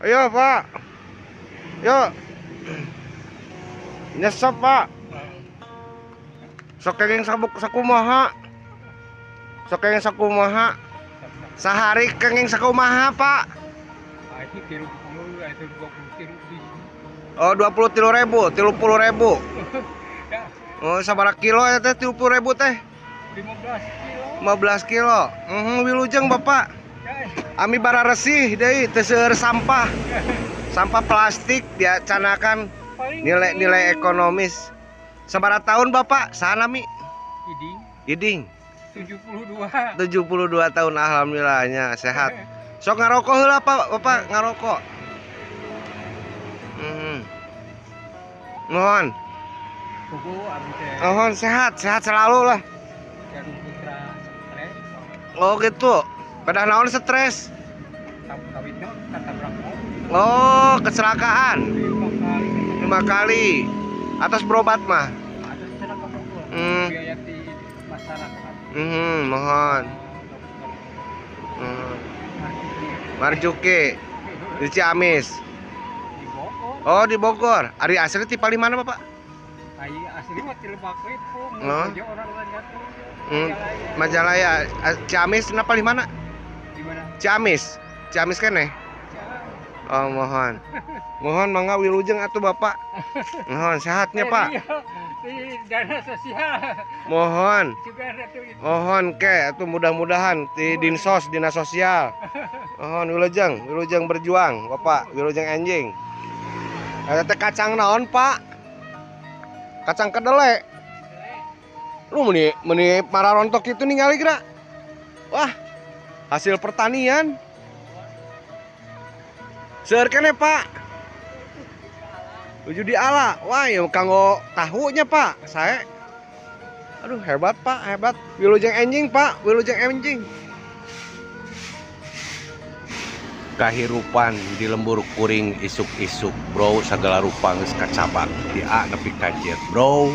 Ayo, Pak. Yuk. Nyesep, Pak. Sok kenging sabuk sakumaha. Sok kenging sakumaha. Sehari kenging sakumaha, Pak. Oh, 23.000, 30.000. Oh, sabaraha kilo ya teh 30.000 teh? 15 kilo. 15 kilo. Wilujeng Bapak. Ami bararesih deui teu seueur sampah. Sampah plastik dia canakan nilai-nilai ekonomis. Sabaraha tahun Bapak? Sanami? Iding. Iding. 72. 72 tahun, alhamdulillahnya sehat. Sok ngarokok heula Pak, Bapak ngarokok. Mohon. Mohon sehat, sehat selalu lah. Oh gitu. Pada naon stres? Oh, kecelakaan. 5 kali. Atas berobat mah. Mohon. Marjuki di Ciamis. Oh, di Bogor. Ari asli ti paling mana, Bapak? Asli mah ti Lebak we, Majalaya. Ciamis kenapa paling mana? Di mana? Ciamis. Ciamis keneh? Oh, mohon. Mohon mangga wilujeng atuh Bapak. Mohon sehatnya, Pak. Dana sosial. Mohon. Mohon ke atuh mudah-mudahan di Dinsos, Dinas Sosial. Mohon wilujeng, wilujeng berjuang, Bapak, wilujeng anjing. Eta teh kacang naon, Pak? Kacang kedelai. Lu meni mararontok itu ningali geura. Wah, hasil pertanian. Seueur keneh, Pak. Tujuh di ala. Wah, ya kanggo tahunya, Pak. Saya. Aduh, hebat, Pak, hebat. Wilujeng enjing, Pak. Wilujeng enjing. Kahirupan di lembur kuring isuk-isuk, bro, sagala rupa geus kacabak di A nepi ka Z, bro.